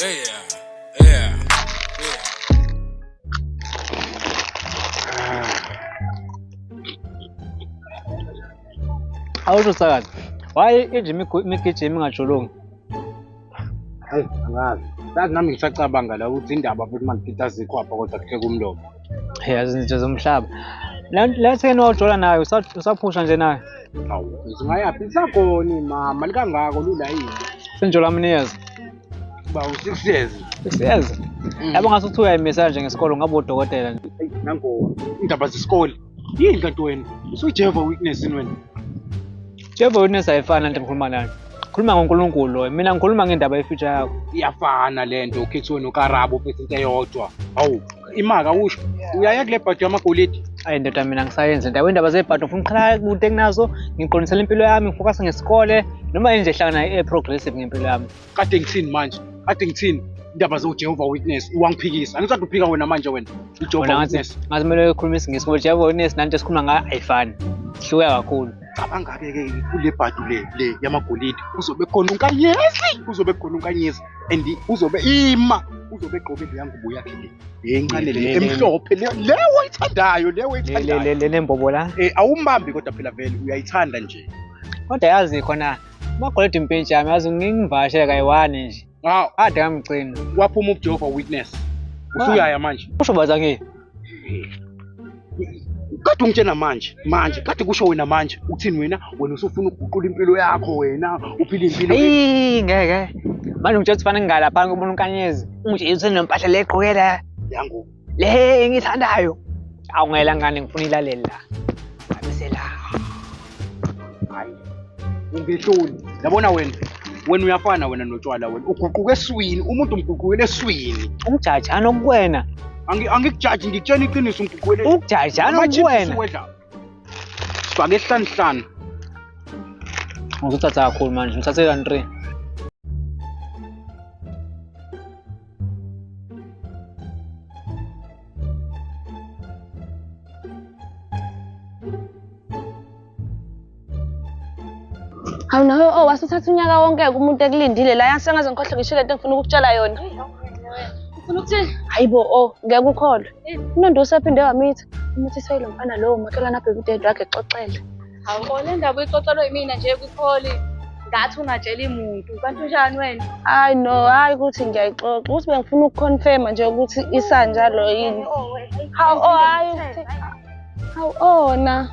Yeah. Awusho sakazi. Why ijimi imigijima ingajulungi? Hayi angazi. Yazi nami ngisacabanga la ukuthi indaba futhi manje azikho apha kodwa kuhleka umlomo. Yazi izinto zomhlaba. La theni wajola nayo usaphusha nje nayo. Hawu, singayaphi isagoni mama likangako lula yini? Senjola many years? Ba u6 years. 6 years. Yabo ngasuthi uyayimisa nje ngesikole ngabe udokotela nje. Nango indaba zesikole. Yini kanti wena? Usujeva weakness yini wena? Jeva witness ayifani nto ngikhuluma nayo. Khuluma ngoNkulunkulu lo. Mina ngikhuluma ngendaba ye-future yakho. Iyafana lento ukhethiwe noKarabo futhi into eyodwa. Hawu, imaka usho. Uyaya kule bhadi yamagolide. Ayi ndoda mina ngisayenza indaba indaba zebhadi ufuna uqhala kude kunazo, ngiqondisela impilo yami, ngifocus ngesikole noma nje hlangana e-progressive ngempilo yami. Kade ngithini manje? Kade ngithini? Indaba zoJehova Witness uwangiphikisa. Angisathi uphika wena manje wena. uJehova Witness. Ngathi kumele ukhulume isiNgisi ngoba Jehovah Witness nanto esikhuluma ngayo ayifani. Sihluka kakhulu. Cabanga-ke ke kule bhadu le yamagolide uzobe khona uNkanyezi, uzobe khona uNkanyezi and uzobe ima, uzobe egqoke leya ngubo yakhe le encane le emhlophe le oyithandayo, le oyithandayo. Le lembobo la. Awumbambi kodwa phela vele uyayithanda nje. Kodwa yazi khona amagolide impintshi yami yazi ngingivashe kayi-one nje. Hawu, ade ngamgcina. Waphuma uJehova Witness. Usuyaya manje. Usho bazange. Kade ungitshena manje, kade kusho wena manje, uthini wena? Wena usufuna ukuguqula impilo yakho wena, uphile impilo. Eyi, ngeke. Manje ungitshela ukuthi fanele ngingalapha ngibona uNkanyezi. Ungitshela ukuthi nempahla le egqokela. Yango. Le engithandayo. Awungela ngane ngifuna ilalele la. Abese la. Hayi. Ungehloli. Yabona wena. Wena uyafana wena notshwala wena. Uguquka eswini, umuntu umguqukele eswini. Ungijajana okuwena. Angikujaji, ngikutshela iqiniso ngiguqukele. Ukujajana okuwena. Sifake esihlanu. Ngizothatha kakhulu manje, ngithathe kan 3. Hawu nawe oh wasuthatha unyaka wonke umuntu ekulindile la yasengaze ngikhohle ngisho lento engifuna ukukutshela yona. Ufuna ukuthini? Hayibo oh ngeke ukholwe. Unondo usephinde wamitha. Umuthi seyilo mfana lowo makhelwane abheke udade wakhe exoxele. Hawu oh le ndaba uyixoxelwe yimina nje kwikholi. Ngathi ungatsheli muntu. Kanti unjani wena? Hayi no, hayi ukuthi ngiyayixoxa. Ukuthi bengifuna ukuconfirma nje ukuthi isanjalo yini. Hawu oh hayi. Hawu oh na.